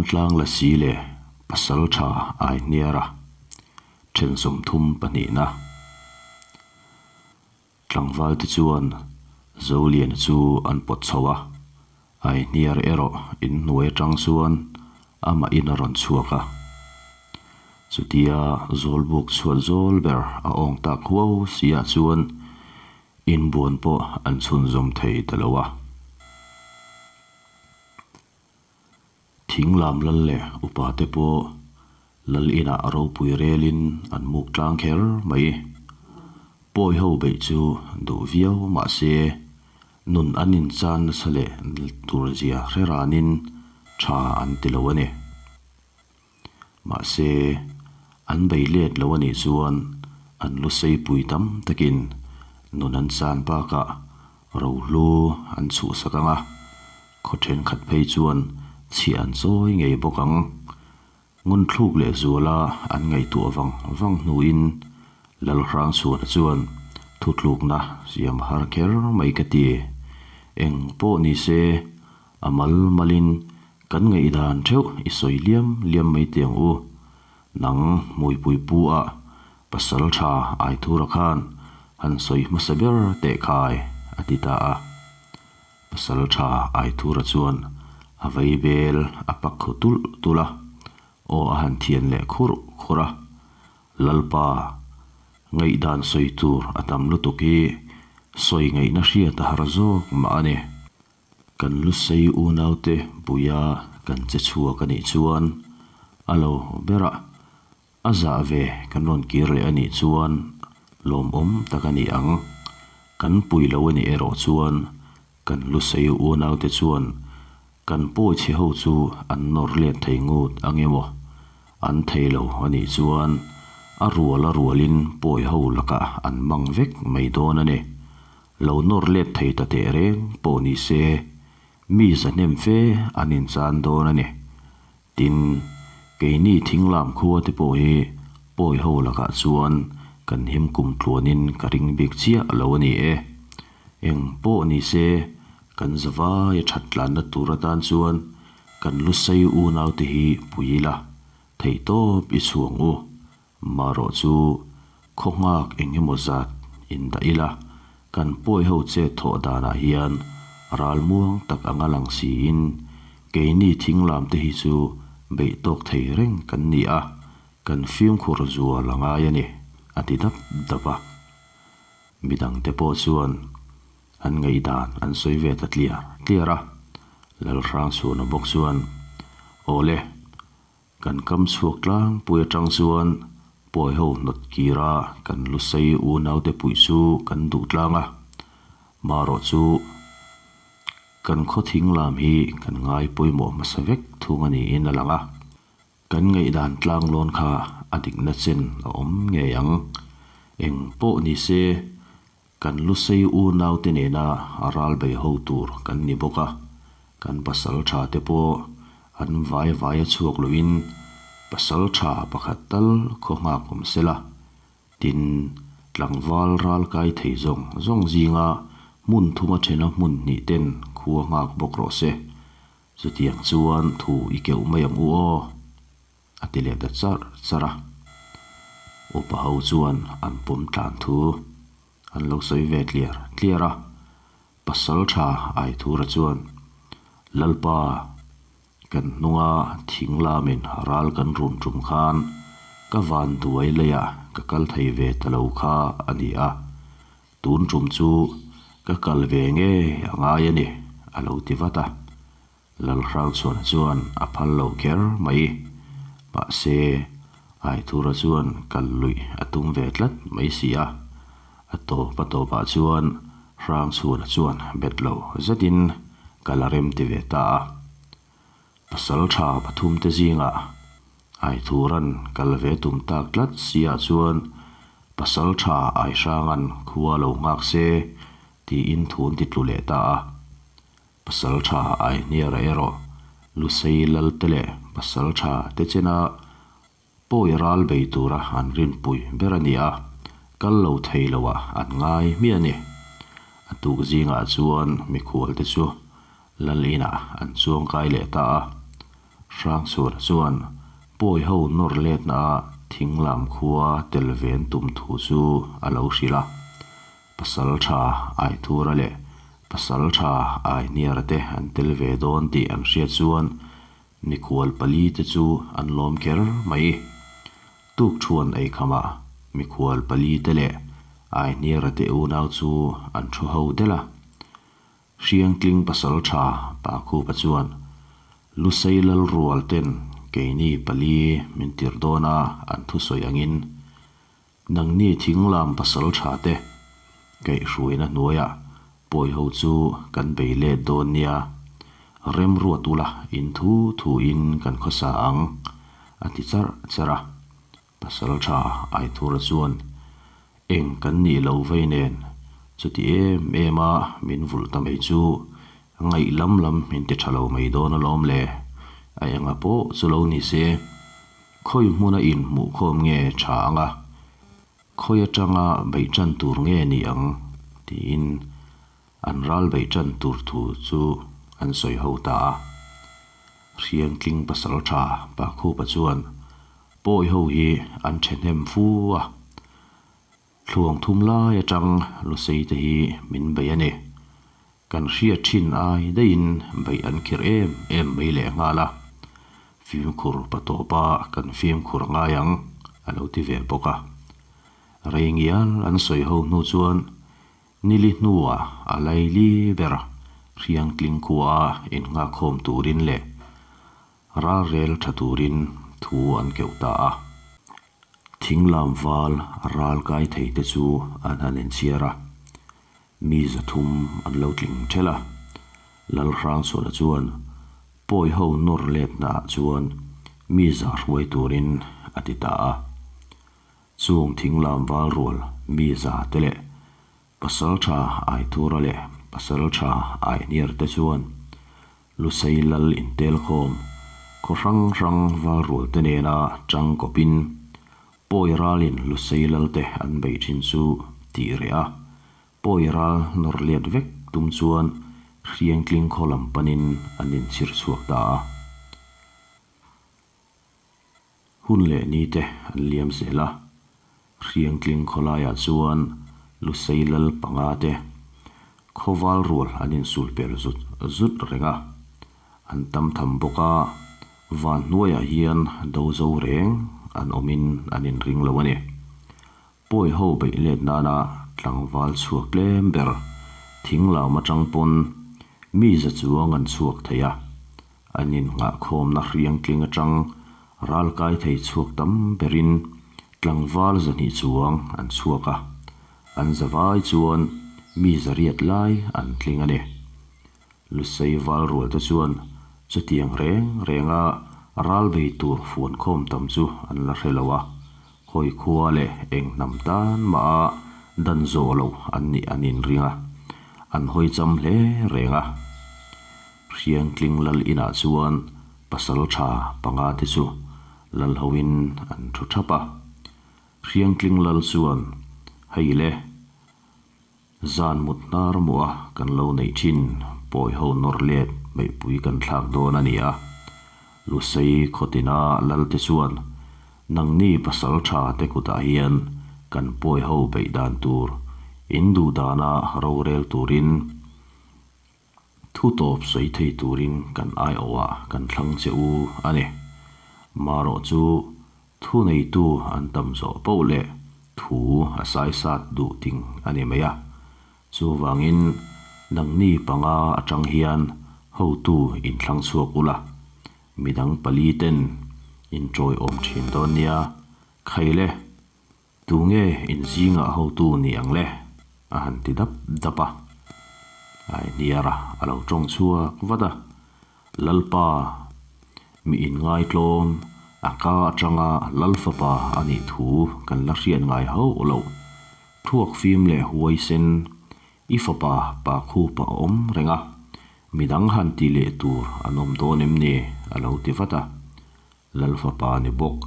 Hmantlang Lasi leh Pasaltha Aihniara then 32 na. Tlangval te chuan Zoliana chu an pawt chho a, Aihniar erawh inhnuai atang chuan amah in a rawn chhuak a. Chutia Zawlbuk chhuat zawl ber a awng tak huau si ah chuan inbuan pawh an chhunzawm thei ta lo a. Thinglam lal leh upa te pawh lal inah ropui relin an muk tlang kher mai. Pawi ho beih chu duh viau mah se nun an inchan nasa leh tur zia hre ranin tha an ti lo a ni. Mahse, an bei let lo a nih chuan an lu seipui tam takin nun an chan bakah rohlu an chhuhsak ang a, khaw thenkhat phei chuan chhiah an chawi ngei bawk ang. Ngunthluk leh zuala an ngaihtuah vang vang hnuin Lalhrangchhuana chuan thutlukna siam har kher mai ka ti. Eng pawh ni se, A mal malin kan ngaihdan theuh i sawi liam liam mai teh ang u. Nang hmuipui pu ah pasal tha Aithura khan han sawi hmasa ber teh khai a ti ta a. Pasal tha Aithura chuan a vei bel a pak khu tulh tulh a, aw a han thian leh khurh khurh a. Lalpa, ngaihdan sawi tur a tam lutuk hi sawi ngaihna hriat a har zawk mah a ni. Kan Lusei unaute puia kan che chhuak a nih chuan a lo berah a zah ve kan rawn kir leh a nih chuan lawmawm tak a ni ang. Kan pui lo a nih erawh chuan kan Lusei unaute chuan kan pawi chhe ho chu an nawr let thei ngut ang emaw an thei lo a nih chuan a rual a rualin pawi ho lakah an mang vek mai dawn a ni. Lo nawr let thei ta teh reng pawh ni se, mi zahnem fe an inchan dawn a ni. Tin, keini thinglam khua te pawh hi pawi ho lakah chuan kan him kum tluanin ka ring bik chiah lo a ni e. Eng pawh ni se, kan zavaia that tlanna tur atan chuan kan lusei unaute hi pui ila, theihtawp i chhuang u. Marawh chu khaw nghak eng emaw zat indah ila, kan pawi ho chet thawh danah hian ral muang tak anga lang siin keini thinglam te hi chu beih tawk thei reng kan ni a, kan fimkhur zual a ngai a ni, a ti dap dap a. Midangte pawh chuan an ngaihdan an sawi ve ta tliar tliar a, Lalhrangchhuana bawk chuan, Awle, Kan kam chhuak tlangpui atang chuan pawi ho hnawt kira kan lusei unaute puih chu kan duh tlang a, marawh chu kan khaw thing lam hi kan ngai pawimawh hmasa vek thung a niin a lang a, kan ngaihdan tlang lawn kha a dikna chen a awm ngei ang. Eng pawh ni se kan lusei unaute nena ral bei ho tur kan ni bawk a, kan pasal tha te pawh an vai vai a chhuak loin pasal tha pakhat tal khaw nghak awm se la, tin tlangval ral kai thei zawng zawng zinga hmun thuma thena hmun hnih ten khua nghak bawk rawh se, chutiang chuan thu i keuh mai ang u aw. A ti leh ta charh charh a, upa ho chuan an pawm tlan thu an lo sawi ve tliar tliar a, pasal tha Aithura chuan, Lalpa, kan hnunga thing lamin ral kan run tum khan ka van duai leiah ka kal thei ve ta lo kha a ni a, tun tum chu ka kal ve nge a ngai a ni, a lo ti vat a. Lalhrangchhuana chuan a phal lo kher mai. Mahse, Aithura chuan kal luih a tum ve tlat mai si a. A tawp a tawpah chuan Hrangchhuana chuan bet lo zetin kal a rem ti ve ta a. Pasal tha pathumte zingah Aithura'n kal ve tum tak tlat siah chuan Pasal tha Aihranga'n khua lo nghak se tiin thun ti tlu leh ta a. Pasaltha Aihniara erawh Lusei Lalte leh Pasaltha te chena pawi ral bei tura an rinpui ber a ni a, kal lo thei loah an ngai hmiah a ni. A tuk zingah chuan mikhualte chu Lal inah an chuangkai leh ta a. Hrangchhuana chuan Pawi ho nawr letna ah Thinglam khua tel ve an tum thu chu a lo hrilh a. Pasaltha Aithura leh Pasaltha Ainiara te an tel ve dawn tih an hriat chuan Mikhual palite chu an lawm kher mai. Tukṭhuan eikhamah mikhual palite leh Ainiara te unau chu an thu ho delh a. Hriangtling pasalṭha Pakhupa chuan Lusei Lalrual ten keini pali min tirh dawn a an thusawi angin Nangni thinglam pasalṭha te kaihhruaina hnuaiah pawi ho chu kan bei let dawn nia, remruat ula in thu thuin kan khawsa ang, a ti charh charh a. Pasalṭha Aithura chuan, Eng kan nih loh vei nen, chuti em em a min vulh ta mai chu ngaih lam lam min ti ṭha lo mai dawn alawm le, a enga pawh chu lo ni se. Khawi hmuna inhmuhkhawm nge tha anga, khawi atanga beih tan tur nge ni ang? tiin an ral beih tan tur thu chu an sawi ho ta a. Hriangtling pasal tha Pakhupa chuan pawi ho hi an thehnem fu a, thluang thum lai atang Lusei te hi min bei a ni. Kan hriat thin ai daihin beih an khirh em em mai leh nghal a, fimkhur pa tawpa kan fimkhur ngai ang a lo ti ve bawk a. Rei ngial an sawi ho hnu chuan nili hnuah a laili ber Hriangtling khua innghakkhawm turin leh Ralrel tha turin thu an keuh ta a. Thinglam val ral kai thei te chu an han inchhiar a, mi 300 an lo tling thelh a. Lalhrangchhuana chuan pawi ho nawr letna ah chuan mi 100 hruai turin a ti ta a. Chung thinglam val rual mi 100 te leh Pasalṭha Aithura leh Pasalṭha Aihniar te chuan Lusei Lal intelkhawm khaw hrang hrang valrual te nena chang kawpin Pawi ralin Lusei Lal te an beih thin chu tih reh a, Pawi ral nawr liat vek tum chuan Hriangtling khaw lam panin an inchhir chhuak ta a. Hun leh ni te an liam zel a, Hriangtling khawlaiah chuan Lusei lal panga te khawval rual an insul pel zut zut reng a, an tam tham bawk a, van hnuaiah hian do zo reng an awmin an inring lo a ni. Pawi ho beih let nana tlangval chhuak tlem ber thing lam atang pawn mi za chuang an chhuak thei a, an innghahkhawmna hriangtling atang ral kai thei chhuak tam berin tlangval 200 chuang an chhuak a, an zavai chuan mi 800 lai an tling a ni. Lusei val rual te chuan chutiang reng renga ral bei tur fuan khawm tam chu an la hre lo a, khawi khua leh eng hnam tan mah a dan zawh loh an nih an inring a, an hawi cham hle reng a. Hriangtling lal inah chuan pasal tha panga te chu lal hoin an thu thap a. Hriangtling lal chuan, Hei le, Zan mut hnar muah a kan lo neih thin pawi ho nawr let meipui kan thlak dawn a ni a. Lusei khawtina lal te chuan nangni pasal tha te kutah hian kan pawi ho beih dan tur in duh dana rorel turin Thu tawp sawi thei turin kan aiawhah kan thlang che u a ni. Marawh chu thu neitu an tam zawh poh leh thu a saisat duh ting a ni mai a. Chuvangin nangni panga atang hian hotu inthlang chhuak ula, midang pali ten inṭawiawm ṭhin dawn nia, Khaile! Tunge in zingah hotu ni ang le? a han ti dap dap a. Ai hniara a lo tawng chhuak vat a. Lalpa, mi inngaitlawm, a ka atanga Lalfapa a nih thu kan la hriat ngai hauh lo. Thuak fim leh huaisen, i fapa pa khupa a awm reng a, midang han ti leh tur an awm dawn em ni? a lo ti vat a. Lalfapa ni bawk,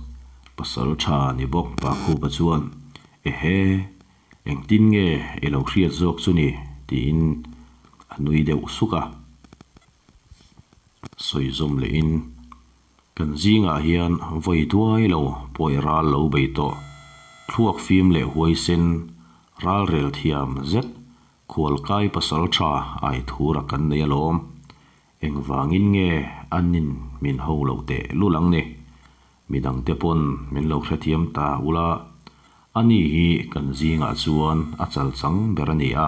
pasal tha ni bawk Pakhupa chuan, Ehe, engtin nge i lo hriat zawk chu ni? tiin a nui deuh suk a. Sawi zawm lehin, Kan zingah hian vawi duai lo pawi ral lo bei tawh, thluak fim leh huaisen, ralrel thiam zet, khualkai pasal tha ai thura kan nei alawm. Engvangin nge anin min ho loh teh lul ang ni? Midangte pawn min lo hrethiam ta ula, ani hi kan zingah chuan a chalchang ber a ni a,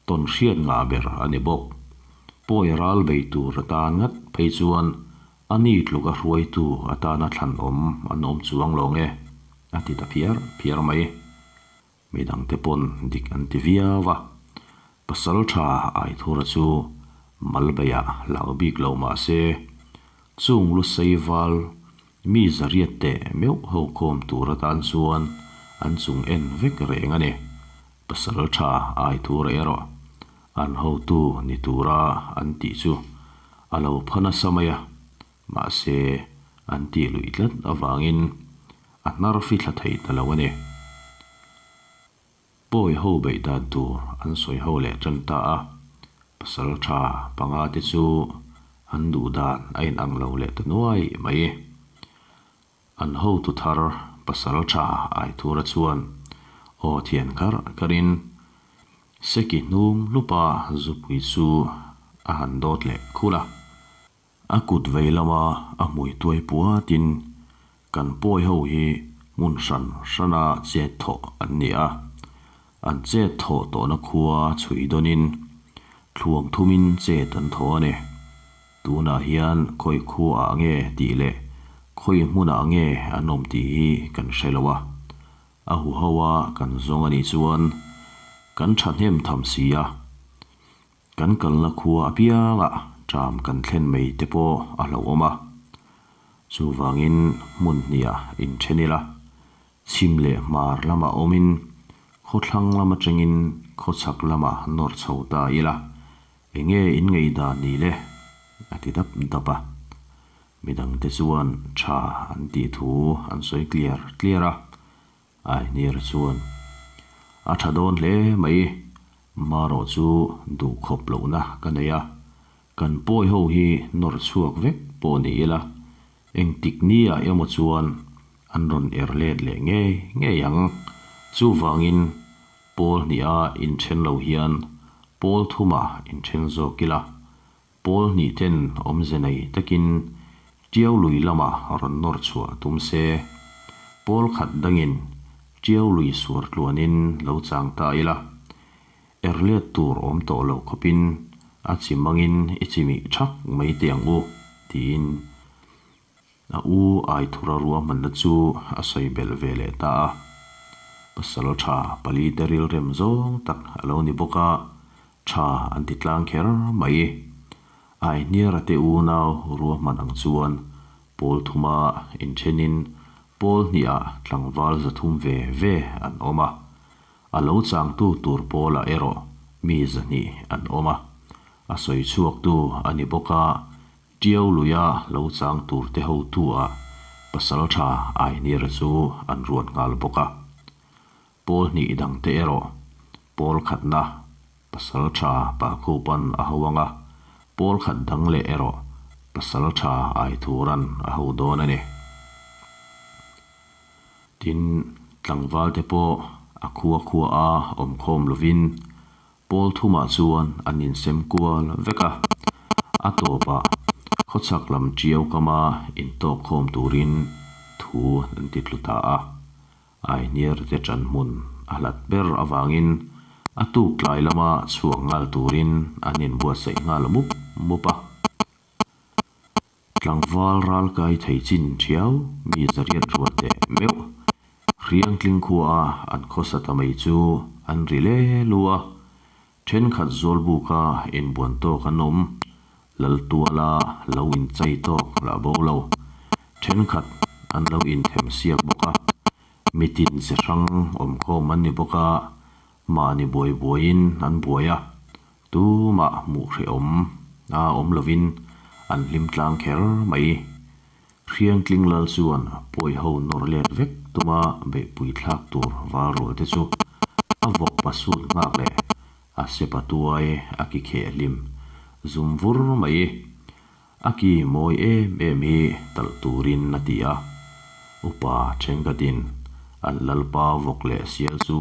tawn hriat ngah ber a ni bawk. Pawi ral bei tur atan ngat phei chuan ani tluka hruaitu atana thlan awm an awm chuang lo nge, a ti ta phiar phiar mai. Midangte pawn dik an ti viau a, pasal tha Aithura chu Malbeiah hlau bik lo mah se, chung Lusei val mi zariat teh meuh ho khawm tur atan chuan an chung en vek reng a ni. Pasal tha Aithura erawh an hotu ni tura an tih chu a lo pha nasa mai a, mahse an tih luih tlat avangin a hnar fithla thei ta lo a ni. Pawi ho beih dan tur an sawi ho leh tan ta a, pasal tha panga te chu an duh dan a inang lo leh ta nuai mai. An hotu thar pasal tha Aithura chuan aw thian kharh kharhin Seki hnum hlupa zupui chu a han dawt leh khulh a. A kut vei lama a hmui tuai puatin kan pawi ho hi hmun hran hrana chet thawh an ni a, an chet thawh tawhna khua chhui dawnin thluang thumin chet an thaw a ni. Tunah hian khawi khuaah nge tih leh khawi hmunah nge an awm tih hi kan hre lo a, a huho a kan zawng a nih chuan kan thahnem tham si a. Kan kalna khua apiangah ṭam kan thlen mai te pawh a hlauhawm a, chuvangin hmun hniah inṭhen ila, chhim leh hmar lamah awmin khawthlang lam aṭangin khawchhak lamah nawr chho ta ila, enge in ngaihdan ni le? a ti dap dap a. Midangte chuan ṭha an tih thu an sawi tliar tliar a. Aihniar chuan, A tha dawn hle mai, marawh chu duh khawp lohna ka nei a, kan pawi ho hi nawr chhuak vek pawh ni ila, engtik niah emaw chuan an rawn er let leh ngei ngei ang. Chuvangin pawl hniha inthen lo hian pawl thuma inthen zawk ila, Pawl hnih ten awmze nei takin Tiau lui lamah rawn nawr chhuah tum se, pawl khat dangin Tiau lui suar tluanin lo chang ta ila, er let tur awm tawh lo khawpin a chi mangin i chimih thak mai teh ang u, tiin A u Aithura ruahmanna chu a sawi belh ve leh ta a. Pasal tha pali te rilrem zawng tak a lo ni bawk a, tha an ti tlang kher mai. Aihniara te unau ruahman ang chuan pawl thuma inthenin pawl hnihah tlangval 300 ve ve an awm a. A lo changtu tur pawlah erawh mi 200 an awm a. A sawi chhuaktu a ni bawk a, Tiau luia lo chang tur te hotu ah pasal tha Ainira chu an ruat nghal bawk a. Pawl hnih dang te erawh pawl khatna pasal tha Pakhupan a ho ang a, pawl khat dang leh erawh pasal tha Aithuran a ho dawn a ni. Tin, tlangval te pawh a khua khua a awmkhawm lovin Pawl thumah chuan an insem kual vek a, a tawpah khawchhak lam tiau kama intawk khawm turin thu an ti tlu ta a. Aihniar te ṭan hmun a hlat ber avangin a tuk tlai lama chhuak nghal turin an inbuatsaih nghal mup mup a. Tlangval ral kai thei chin thiau mi 800 rual teh meuh Hriangtling khuaa an khawsa ta mai chu an ri le lu a, thenkhat Zawlbuka inbuan tawk an awm, Laltuala lo inchai tawk lah bo lo, thenkhat an lo inthem siak bawk a, mitin ze hrang awmkhawm an ni bawk a, mahni buai buaiin an buai a, Tumah hmuh hrehawm a awm lovin an hlim tlang kher mai. Hriangtling lal chuan pawi ho nawr let vek tuma beihpui thlak tur val rual te chu a vawk pasut nghak leh a sepa tuai a ki kheh hlim zum vur mai. A ki mawi em em hi talh turin a ti a. Upa thenkhatin an lalpa vawk leh sial chu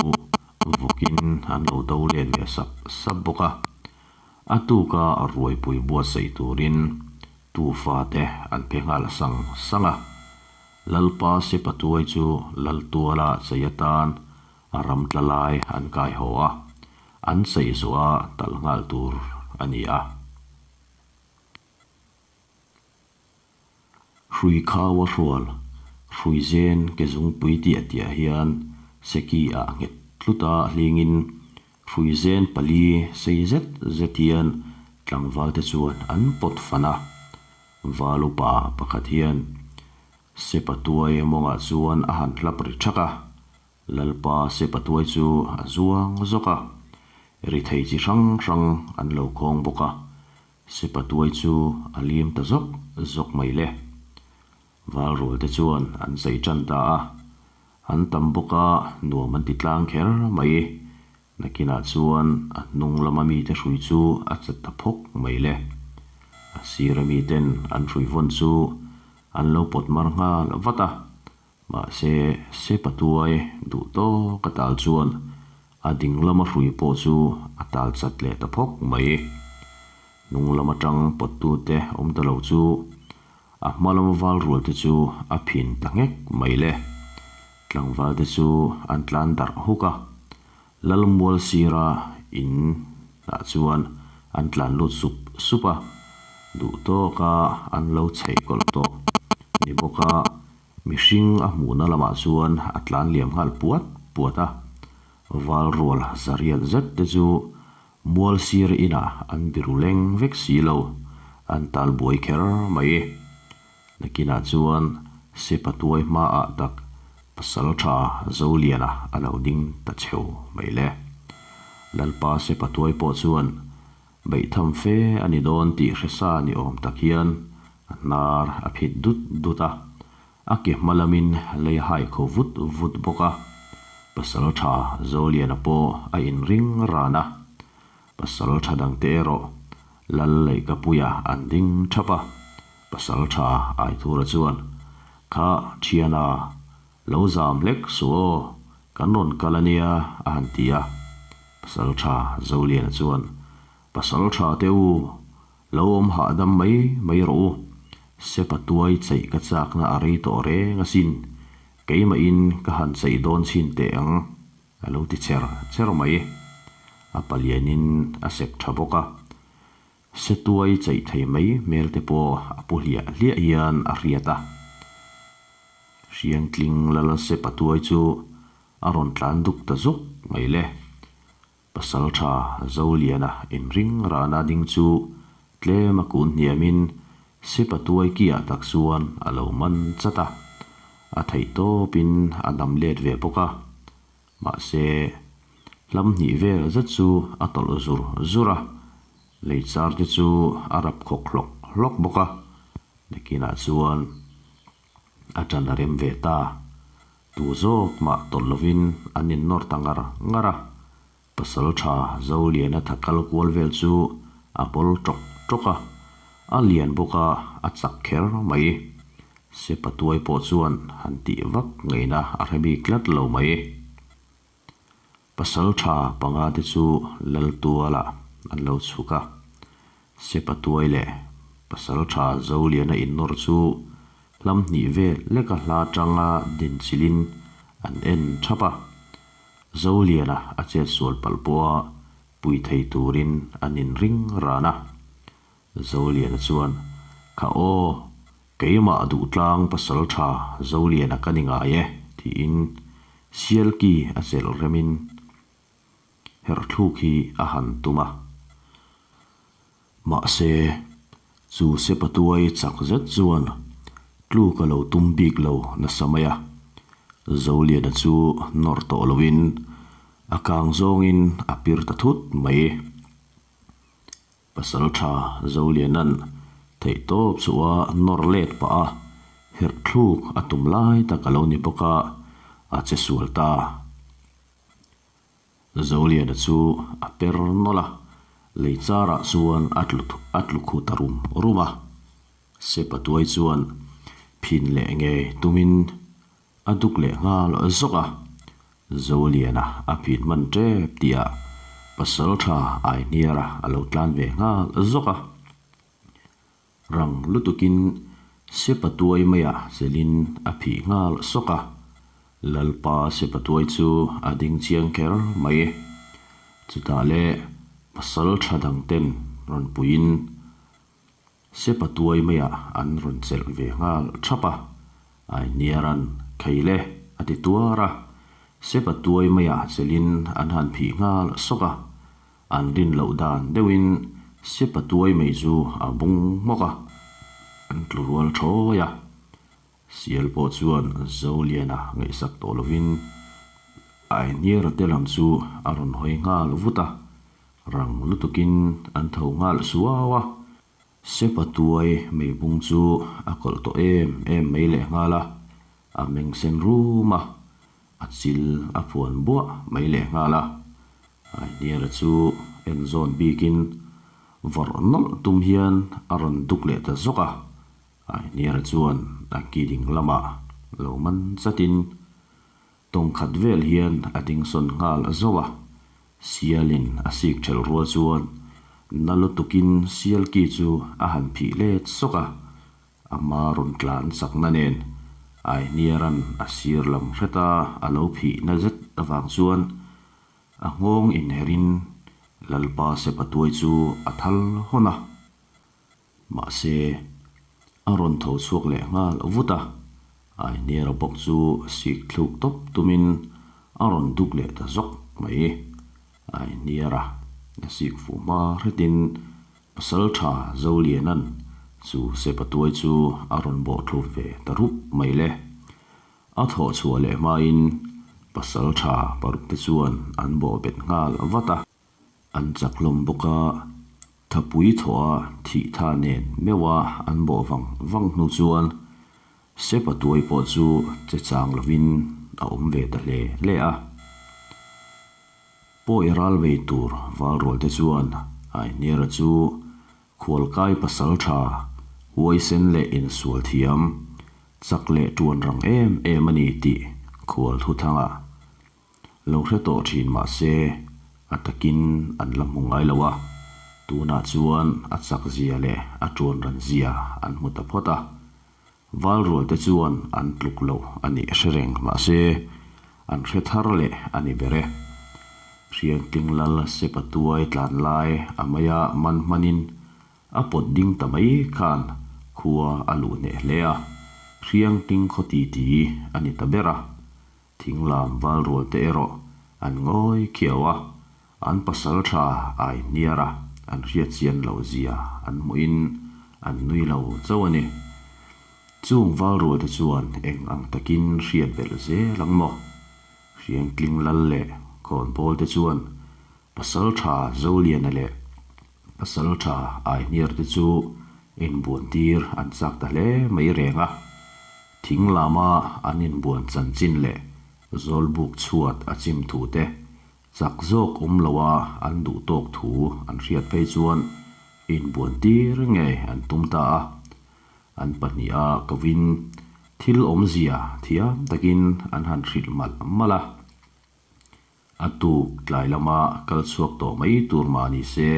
vawkin an lo do let ve sap sap bawk a. A tuka ruaipui buatsaih turin tufa te an phe nghal sang sang a. Lalpa Sepatuai chu Laltuala chei atan a ram tla lai an kai haw a, an chei zawh a talh nghal tur a ni a. Hrui khau a hrual, hrui zen ke zungpui tiah tiah hian seki ah nghet tlut a hlingin hrui zen pali sei zet zet hian tlangval te chuan an pawt fan a. Val upa pakhat hian Sepa tuai mawngah chuan a han hlap ri thak a, Lalpa Sepa tuai chu a zuang zawk a, ri thei chi hrang hrang an lo khawng bawk a, Sepa tuai chu a lim ta zawk zawk mai le. Valrual te chuan an chei tan ta a, an tam bawk a nuam an ti tlang kher mai. Nakinah chuan a hnung lama mite hrui chu a chat ta phawk mai le. A sira miten an hrui vawn chu an lo pawt mar nghal vat a, mahse Sepa tuai duh tawk a tal chuan a ding lama hrui pawh chu a tal chat leh ta phawk mai. Hnung lam atang pawttute awm ta lo chu a hma lama val rual te chu a phin ta nghek mai le. Tlangval te chu an tlan darh huk a, Lalmual sira in ah chuan an tlan lut sup sup a, duh tawka an lo chheih kawlh tawh ni bawk a, mihring a hmuhna lamah chuan a tlan liam nghal puat puat a, val rual zariat zet te chu Mual sir inah an biru leng vek si lo, an tal buai kher mai. Nakinah chuan Sepa tuai hmaah tak pasal tha Zoliana a lo ding ta cheu mai le. Lalpa Sepa tuai pawh chuan beihtham fe a ni dawn tih hre sa ni awm tak hian a hnar a phit dut dut a, A ke hma lamin lei a hai kho vut vut bawk a, pasal tha Zoliana pawh a inring ran a. Pasal tha dangte erawh Lal Leihkapuia an ding thap a, pasal tha Aithura chuan, Kha thiana, lo zam hlek suh aw, kan rawn kal a nia a han ti a. Pasal tha Zoliana chuan, Pasal tha te u, Lo awm hahdam mai mai rawh u, Sepa tuai cheih ka chakna a rei tawh reng asin, keimahin ka han cheih dawn chhin teh ang, a lo ti cher cher mai. A palianin a sek tha bawk a, se tuai cheih thei mai hmel te pawh a pu hliah hliah hian a hriat a. Hriangtling lal Sepa tuai chu a rawn tlan duk ta zuk mai le. Pasalṭha Zoliana inring rana ding chu tlem a kun hniamin Sipa tuai kiah tak chuan a lo man chat a, a theih tawpin a dam let ve bawk a. Mahse, hlam hnih vel zet chu a tawlh zur zur a, lei char te chu a rap khawk hlawk hlawk bawk a, nakinah chuan a ṭan a rem ve ta. Tu zawk mah tawlh lovin an innawr ta ngar ngar a, pasal tha Zoliana tha kal kual vel chu a bawl tawk tawk a, a lian bawk a, a chak kher mai. Sepa tuai pawh chuan han tih vak ngaihna a hre bik tlat lo mai. Pasal tha panga te chu Laltualah an lo chhuk a, Sepa tuai leh pasal tha Zoliana innawr chu hlam hnih vel leka hla tanga din chilhin an en thap a, Zoliana a chet sual palh pawha pui thei turin an inring ran a. Zoliana chuan, Kha aw, keimah duhtlang pasal tha Zoliana ka ni ngai e, tiin Sialki a chelh remin herhthluk hi a han tum a. Mahse, chu Sepatuai chak zet chuan tluk a lo tum bik lo nasa mai a. Zoliana chu nawr tawh loin a kang zawngin a pir ta thut mai. Pasalṭha Zoliana'n theihtawp chhuah a nawr let pah a, herhthluk a tum lai tak a lo ni bawk a, a che sual ta. Zoliana chu a per nawlh a, lei charah chuan a tlu a tlu khu ta rum rum a. Sepatuai chuan phin leh ngei tumin a duk leh nghal zawk a. Zoliana a phin hman tep tihah Pasaltha Aihniara a lo tlan ve nghal zawk a. Rang lutukin Sepatuai maiah chelin a phih nghal sawk a. Lalpa Sepatuai chu a ding chiang kher mai. Chutah le Pasaltha dangten rawn puiin Sepatuai maiah an rawn chelh ve nghal thap a, Aihniaran Kheile a ti tuar a, Sepatuai maiah chelin an han phih nghal sawk a, an rin loh dan deuhin Sepatuai mai chu a bung hmawk a, an tlu rual thawi a. Sial pawh chuan Zoliana ngaihsak tawh lovin Aihniara te lam chu a rawn hawi nghal vut a, Rang lutukin an tho nghal suau a, Sepa tuai meibung chu a kawlh tawh em em mai lehnghal a, a meng sen rum a, a chil a phuan buah mai lehnghal a. Aihniara chu en zawn bikin vawrh nawlh tum hian a rawn duk leh ta zawk a, Aihniara chuan a ki ding lamah lo man chatin Tawng khat vel hian a ding sawn nghal a zauh a, sialin a sik ṭhelh rual chuan na lutukin sial ki chu a han phih let sawk a, a hma rawn tlan chakna nen Aihniaran a sir lam hreta a lo phih na zet avang chuan a nghawng inherhin Lalpa Sepatuai chu a thal hawn a. Mahse, a rawn tho chhuak leh nghal vut a, Aihniara bawk chu sik thluk tawp tumin a rawn duk leh ta zawk mai. Aihniara a sik fuh hma hretin Pasaltha Zolianan chu Sepatuai chu a rawn bawh thlu ve ta rup mai le. A thawh chhuah leh hmain Pasaltha parukte chuan an bawh bet nghal vat a. An chak hlawm bawk a, thapui thawh a thih tha nen meuh a an bawh vang vang hnu chuan Sepa tuai pawh chu che chang lovin a awm ve ta hle hle a. Pawi ral vei tur valrual te chuan Aihniara chu khualkai pasal tha, huaisen leh insual thiam, chak leh tuan rang em em a ni tih khual thuthangah Lo hre tawh thin mah se, a takin an la hmu ngai lo a, tunah chuan a chak zia leh a tuan ran zia an hmu ta phawt a. Valrual te chuan an tluk loh a nih hre reng mah se, an hre thar leh a ni ber e. Hriangtling lal sepa tuai tlan lai a maia man hmanin A pawt ding ta mai khan khua a luh hneh hle a, Hriangtling khaw titi a ni ta ber a. Thinglam valrual te erawh an ngawi khiau a, an pasal tha ai hniar a, an hriat chian loh zia an hmuhin an nui lo chauh a ni. Chung valrual te chuan eng ang takin hriat belh zel ang maw? Hriangtling lal leh khawnbawl te chuan pasal tha Zoliana leh pasal tha ai hniar te chu inbuan tir an chak ta hle mai reng a. Thing lama an inbuan chanchin leh zawlbuk chhuat a chim thu te, chak zawk awm loa an duh tawk thu an hriat phei chuan inbuan tir ngei an tum ta a. An pahniha kovin thil awmzia thiam takin an han hrilh malh malh a. A tuk tlai lama kal chhuak tawh mai tur mah ni se,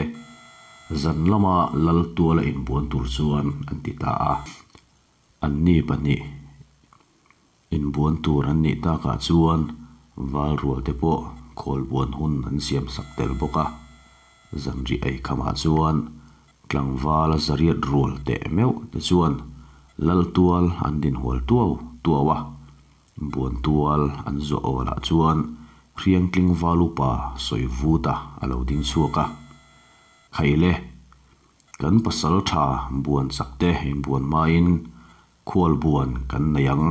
zan lama lal tuala inbuan tur chuan an ti ta a. Anni pahnih inbuan tur an nih takah chuan valrual te pawh khawl buan hun an siam sak tel bawk a. Zanriah ei khamah chuan tlangval zariat rual teh meuh te chuan lal tual an dinhual tuau tuau a. Buan tual an zuah awlah chuan Hriangtling val upa sawi vut a a lo ding chhuak a. Khaile, kan pasal tha buan chak te inbuan hmain khual buan kan nei ang.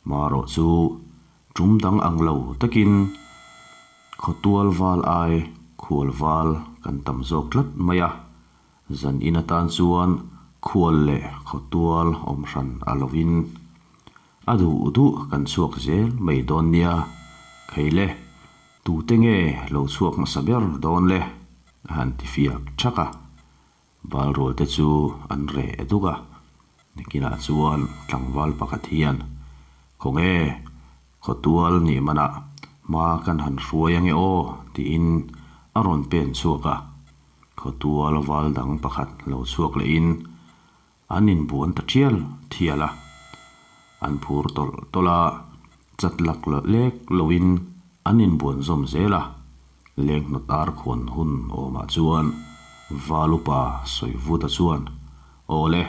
Marawh chu tum dang ang lo takin khawtual val ai khual val kan tam zawk tlat mai a. Zan in atan chuan khual leh khawtual awm hran a lovin A duh duh kan chhuak zel mai dawn nia, Kheile, tute nge lo chhuak hmasa ber dawn le? a han ti fiak thak a. Balrual te chu an reh duk a. Nikinah chuan tlangval pakhat hian, Khawnge, khawtual nih manah hma kan han hruai ange aw, tiin a rawn pen chhuak a. Khawtual val dang pakhat lo chhuak lehin an inbuan ta thial thial a. An phur tawlh tawlh a, chat lak lek loin an inbuan zawm zel a. Lenghnawt ar khawn hun awmah chuan Val upa Sawivuta chuan, Aw le,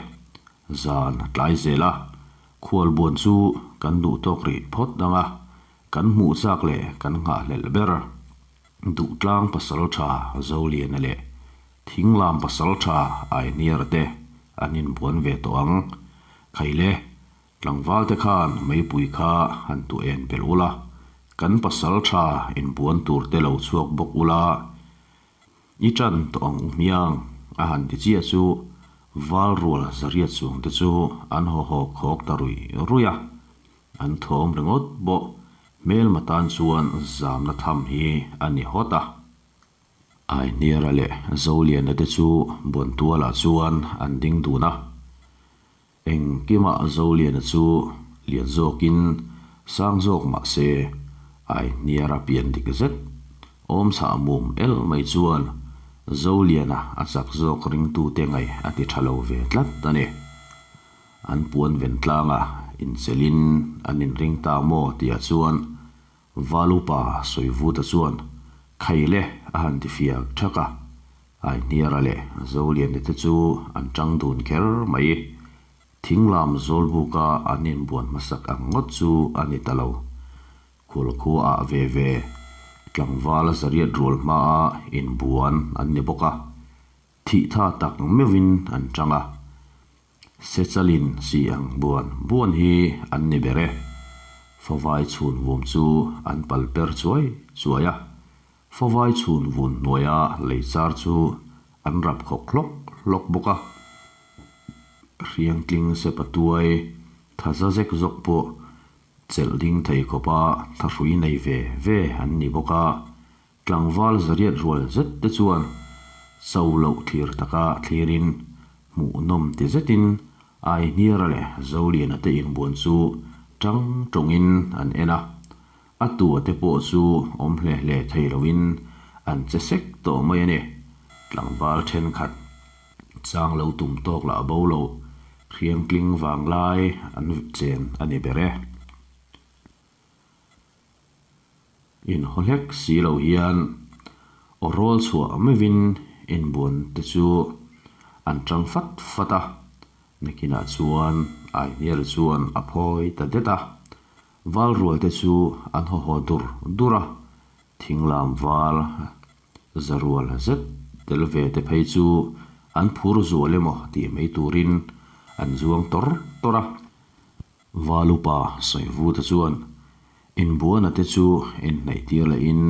zan a tlai zel a, khualbuan chu kan duh tawk rih phawt ang a, kan hmuh chak leh kan nghahhlelh ber Duhtlang pasaltha Zoliana leh Thinglam pasaltha Aihniara te an inbuan ve tawh ang. Khaile, Tlangvalte khan meipui kha han tu en belh ula, kan pasal tha inbuan tur te lo chhuak bawk ula, i tan tawh ang u hmiang, a han ti chiah chu val rual zariat chung te chu an haw hawk hawk ta ruih ruih a, an thawm ringawt bawh hmelma tan chuan zamna tham hi a ni hawt a. Aihniara leh Zoliana te chu Buantualah chuan an ding dun a. Engkimah Zoliana chu lian zawkin sang zawk mah se, Aihniara pian dik zet awm chhah mum el mai chuan Zoliana a chak zawk ringtute ngaih a ti tha lo ve tlat a ni. An puan ven tlanga inchelin an inring ta maw tihah chuan Valupa Sawivuta chuan Khaile a han ti fiak thak a, Aihniara leh Zoliana te chu an tang dun kher mai. Thinglam Zawlbuka an inbuan hmasak ang ngawt chu a ni ta lo. Khulkhua ah ve ve tlangval zariat rual hmaa inbuan an ni bawk a, thih tha tak meuhin an tang a. Sechalin si ang buan buan hi an ni ber e. Favai chhun vum chu an pal per chuai chuai a, favai chhun vun hnuaia lei char chu an rap khawk hlawk hlawk bawk a. Hriangtling sepatuai thaza zek zawk pawh chelh ding thei khawpa thahrui nei ve ve an ni bawk a. Tlangval zariat rual zet te chuan cho loh thlir taka thlirin hmuhnawm ti zetin Aihniara leh Zoliana te inbuan chu tang tawngin an en a, a tua te pawh chu awm hle hle thei loin an che sek tawh mai a ni. Tlangval thenkhat chang lo tum tawk lah bo lo, hriangtling vanglai an chen a ni ber e. Inhaw hlek si lo hian aw rawl chhuah meuhin inbuan te chu an tang fat fat a, nakinah chuan Aihnial chuan a phawi ta det a, val rual te chu an haw haw dur dur a, thinglam val za rual zet tel ve te phei chu an phur zual emaw tih mai turin an zuang tawr tawr a. Valupa Sawivuta chuan inbuana te chu inhnaihtir lehin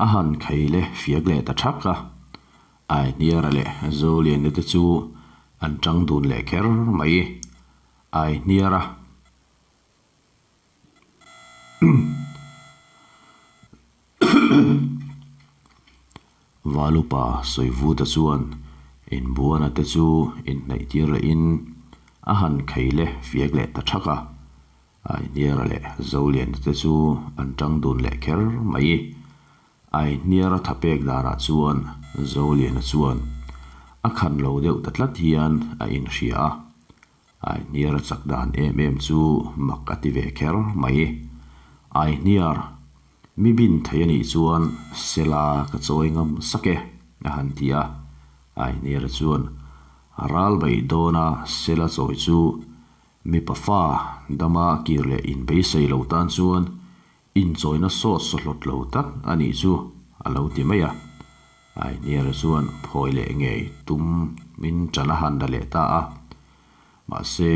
a han khei leh fiak leh ta thak a, Aihniara leh Zoliana te chu an tang dun leh kher mai. Aihniara Valupa Sawivuta chuan inbuana te chu inhnaihtir lehin a han khei leh fiak leh ta thak a, Aihniara leh Zoliana te chu an tang dun leh kher mai. Aihniara tha pek danah chuan Zoliana chuan a khan lo deuh ta tlat hian a inhria a. Aihniar a chak dan em em chu mak a ti ve kher mai. Aihniar, mi bin thei a nih chuan Sela ka chawi ngam sak e, a han ti a. Aihniara chuan ral beih dawna Sela chawi chu mipa fa dama kir leh inbeisei lo tan chuan Inchawina sawt sawhlawt lo tak a nih chu a lo ti mai a. Aihniara chuan phawi leh ngei tum min ṭan a han la leh ta a. Mahse,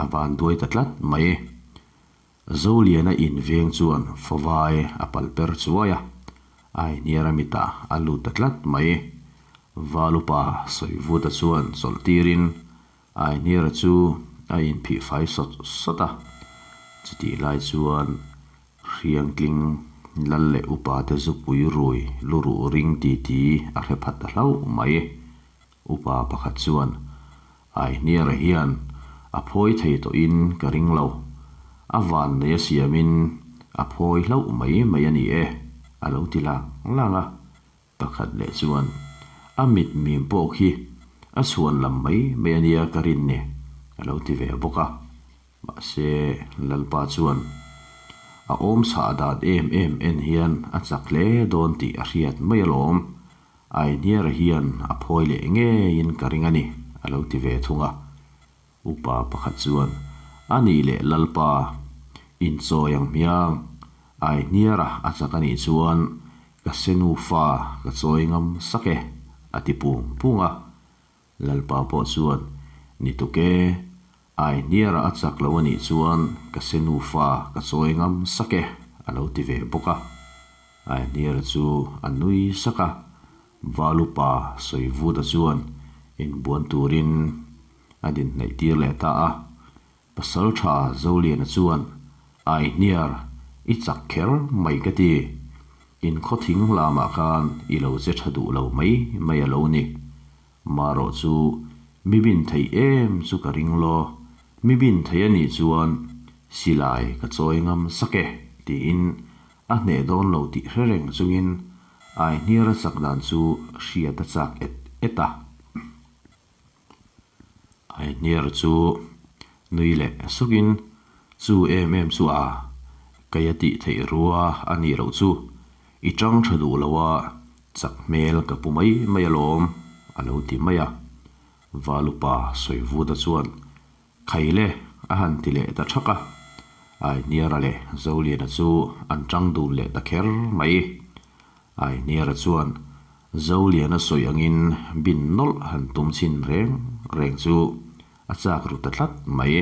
a van duai ta tlat mai. Zoliana inveng chuan fawai a pal per chuai a, Aihniara mitah a lut ta tlat mai. Valupa Sawivuta chuan chawlh tirin Aihniara chu a inphih fai sawt sawt a, chutih lai chuan Hriangtling lal leh upa te zupui rui lu ruh ring titi a hre phat ta hlauh mai. Upa pakhat chuan Aihniara hian A phawi thei tawhin ka ring lo. A vannei a siamin a phawi hlauh mai mai a ni e, a lo ti lang lang a. Pakhat leh chuan, A mit mim pawh khi a chhuan lam mai mai a nia ka rin ni, a lo ti ve bawk a. Mahse, Lalpa chuan a awm chhah dan em em en hian a chak hle dawn tih a hriat mai alawm. Aihniara hian a phawi leh ngeiin ka ring a ni, a lo ti ve thung a. Upa pakhat chuan, A nih leh Lalpa, inchawi ang hmiang, Aihniara a chak a nih chuan ka se nufa ka chawi ngam sak e, a ti pung pung a. Lalpa pawh chuan, Ni tuk e, Aihniara a chak lo a nih chuan ka se nufa ka chawi ngam sak e, a lo ti ve bawk a. Aihniara chu a nui sak a, Valupa Sawivuta chuan inbuan turin a dinhnaih tir leh ta a. Pasalṭha Zoliana chuan, Aihniar, i chak kher mai ka ti. In khawthing lamah khan i lo che ṭha duh lo mai mai a lo ni. Marawh chu mi bin thei em chu ka ring law, mi bin thei a nih chuan silai ka chawi ngam sak e tiin a hneh dawn lo tih hre reng chungin Aihniara chak dan chu hriat a chak et et a. Aihniara chu nui leh sukin chu em em chu a kei a tih theih rua a nih loh chu i tang tha duh lo a, chak hmel ka pu mai mai alawm a lo ti mai a. Valupa Sawivuta chuan Khaile a han ti leh ta thak a, Aihniara leh Zoliana chu an tang dun leh ta kher mai. Aihniara chuan Zoliana sawi angin bin nawlh han tum chhin reng reng chu a chak ru ta tlat mai.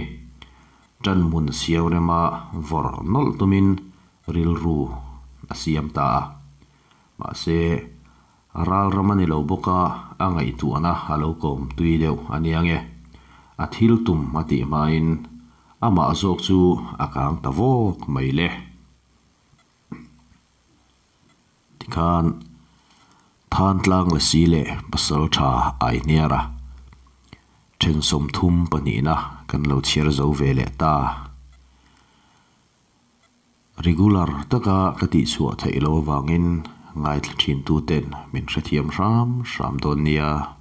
Ṭanhmun siam rema vawrh nawlh tumin rilru a siam ta a. Mahse, ral ram a ni lo bawk a, a ngaihtuahna a lo kawm tui deuh a nia nge. A thil tum a tih hmain amah zawk chu a kang ta vawk mai le. Tikhan Thantlang Lasi leh Pasaltha Aihniara then 32na kan lo chhiar zo ve leh ta. Regular taka ka tihchhuah theih loh avangin ngaithla thin tuten min hrethiam hram hram dawn nia.